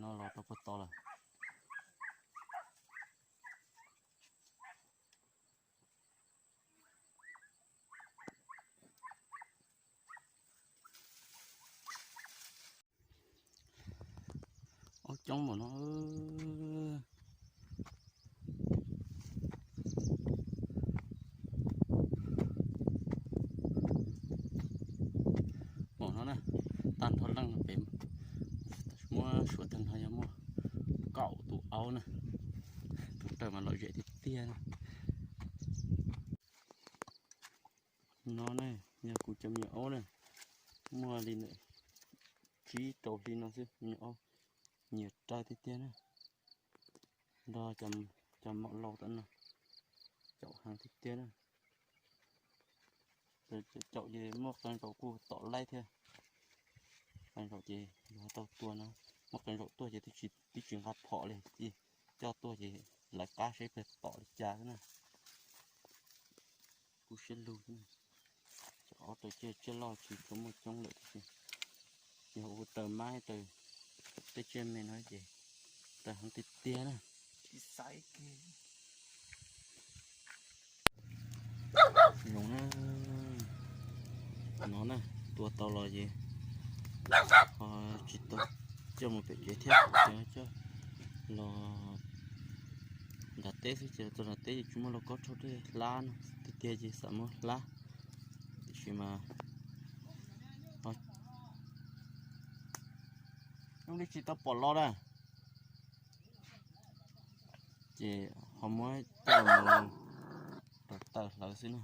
No los tau puag tod lawm. Ob coob npaum no. Npaum no na, tag nrho leej no pem, muab suav tag nrho yog muaj kaum tus aub na. Tus raws mas lom zem tiag tiag na. No ne, yog kuv cov me nyuam aub na, muaj li ntawm tsib rau hli no xwb, me nyuam aub nyias rawv tiag tiag na. Nrog cov maum laus tom no caum heev tiag tiag na. Caum ces muaj qee zaum kuj tom laib thiab. Qee zaum ces yus ho tau tua no, muaj qee zaum tuaj ces twb tsis nqa phom li, coj tuaj ces lawv qab seb puas tom li cas xwb na. Kuj siab lug xwb. Cov aub raws tsiaj tsiaj loj tsis tshua muaj coob lawm tiam sis yog ua raws mab raws tej tsiaj me no ces raws heev tiag tiag na. Zoo na, no na, tua tau los ces ho tsis tau coj mus pem tsev thiab, coj los nram teb xwb ces tau nram teb ces tsis muaj lauj kaub rhaub dej hlab no, tiag tiag ces xav muab hlab, tiam sis mas lub li tsis tau pom los na, ces ho muab coj mus rau taws hlawv xwb na.